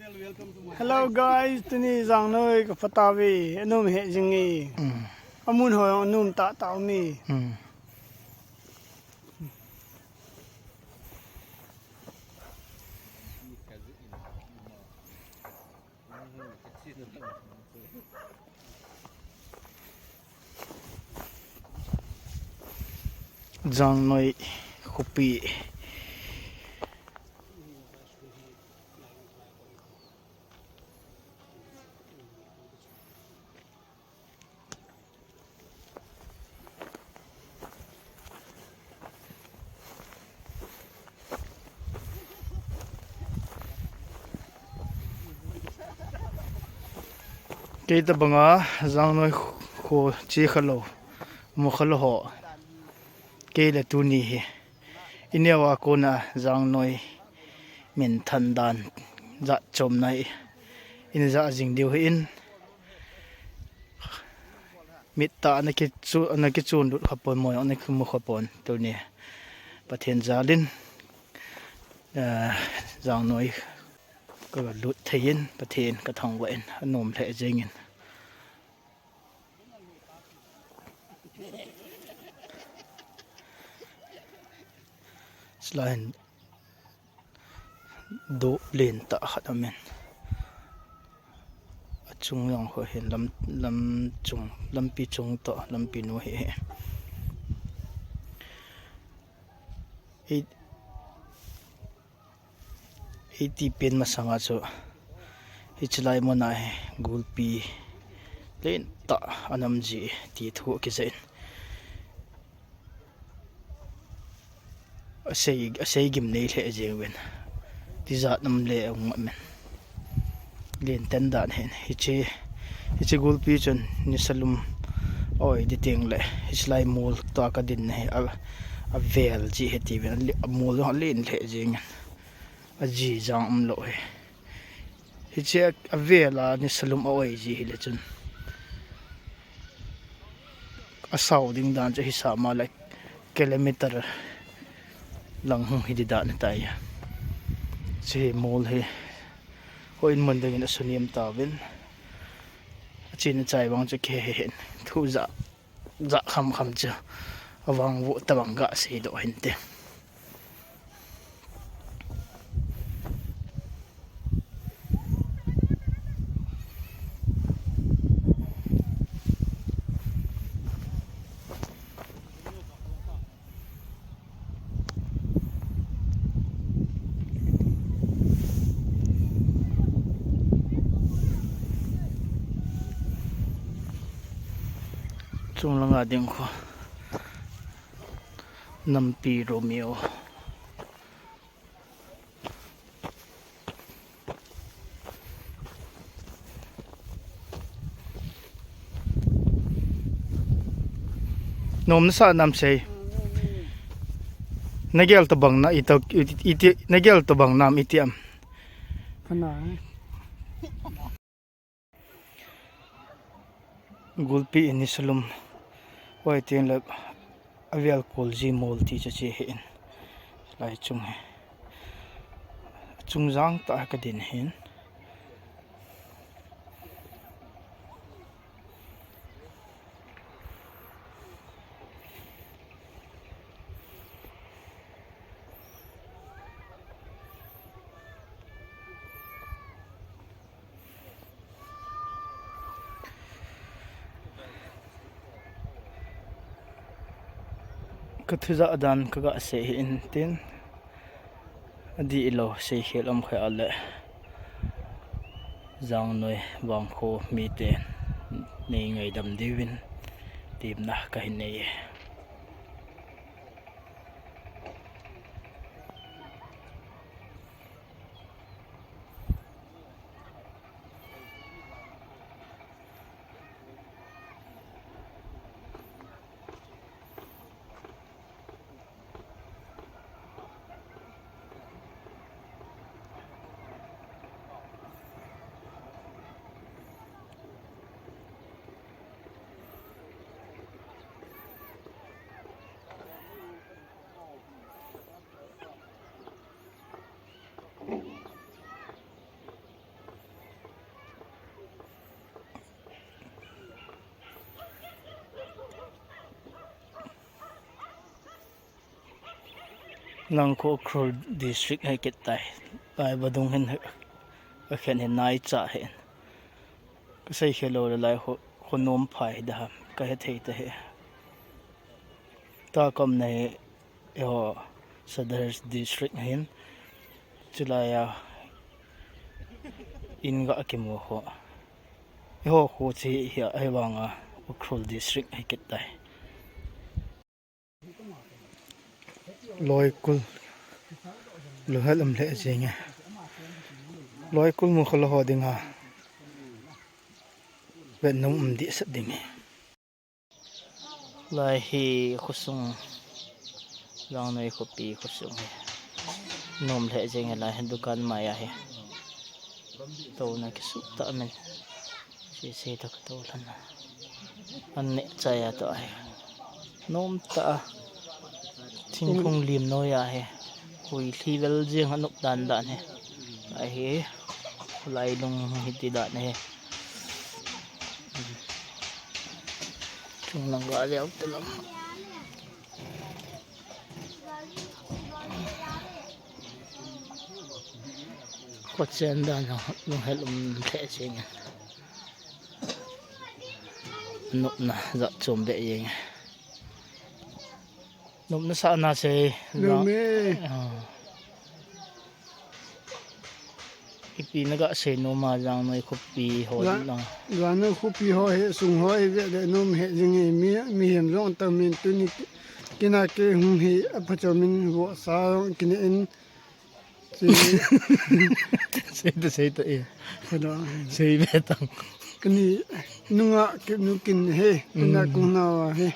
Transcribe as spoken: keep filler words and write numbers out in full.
Hello guys, tuni Jangnoi ka pha tauve, anom he jing e. Mm. Amun ho jong anom tah tah um e. Mm. Jangnoi khopi. Kei tabanga Jangnoi kho che khalou, mu khalou ho. Kei le tuni hi. I neo a kona Jangnoi min than dan jat chom nai. In ja jing diu hi in. Mit tah ana kichu, ana kichun lut kha pon mo, ana kimu kha pon tuni. Pathen jalin, eh, Jangnoi ka lut thei in, Pathen ka thangvah in, anom lheh jeng in. Chulai hin doh len tah khat aum in. Achung jong khu hin lam, lam chung, lampi chung toh, lampi nu hi hi. Hi, hiti pen masanga chu, hiche lai muna hi gulpi len tah ana um ji ti thu akijah in. Asei, asei gim nei lheh jeng uvin. Tijat nam le ung amen. Len ten dan hin. Hiche, hiche gulpi chun nisa lum a oi di teng le. Hiche lai mol toh ka din na hi. A, avel ji hi ti uvin. A mol jong alen lheh jeng in. Aji jang umlou hi. Hiche avel a nisa lum a oi ji hile chun. Asao ding dan chu hisah ma le kilometer lang hung hi di dan ahitai. Hiche mol hi. Houin mun dingin asunem tauvin. Achen achai vang chu kei hi hin. Thu ja. Jah kham kham chu avang vo tabang ga seidoh hinte. Chunglanga ding khu Nampi Romeo. Nom nasa nam sei. Nagel tabang na ito, iti, nagel tabang nam iti am. Ana. Gulpi in nisa lum. Hoi tin le avel kol ji mol ti chu che hi in. Lai chung hi. Chung jang tah ka din hin. Ka thujah dan ka ga sei hi in tin. Adih lou, seikhel um khel a le, Jangnoi vangkho mite nei ngaidam diuvin temna kahin nei e. Lang khu Ukhrul district hi kit tai. Lai vadung hin, akhen hin nai cha hin. Kasei khe lou le lai khu, khu nom phai da ham. Ka he thei ta he. Ta kom na he, eiho Sadar district hin. Chulai a in ga kimu khu. Eiho khu chi hi a, ahivang a Ukhrul district hi kit tai. Loikul. Luhel um lheh jeng e. Loikul mu kha lou ho ding a. Vet nung um dih sat ding e. Lai hi khosung. Jangnoi khopi khosung hi. Nom lheh jeng e lai hi dukan mai a hi. Touna kisuh ta min. Sese ta ka to lhan a. An neh chai a to ahi. Nom ta a. Thingphung lim noi ahi. Hui thli vel jeng a nop dan dan hi. Ahi. Lai lung hi ti dan hi. Chung lang ga leo ta lang. Khochen dan a lunghel um lheh jeng e. Nopna jat chom beh jeng e. Nopna sahna sei. Nome. Ah. Ipi na ga sei nom a Jangnoi khopi ho. Jangnoi khopi ho hi sung ho hi vet le nom he jing e, mi, mihem jong tam in tuni ki, kina ke hung hi apha chom in vo sa jong kine in. Sei ta, sei ta e. Khoda. Sei ve tang. Kani nunga ke nu kin he, kina kung na wa he.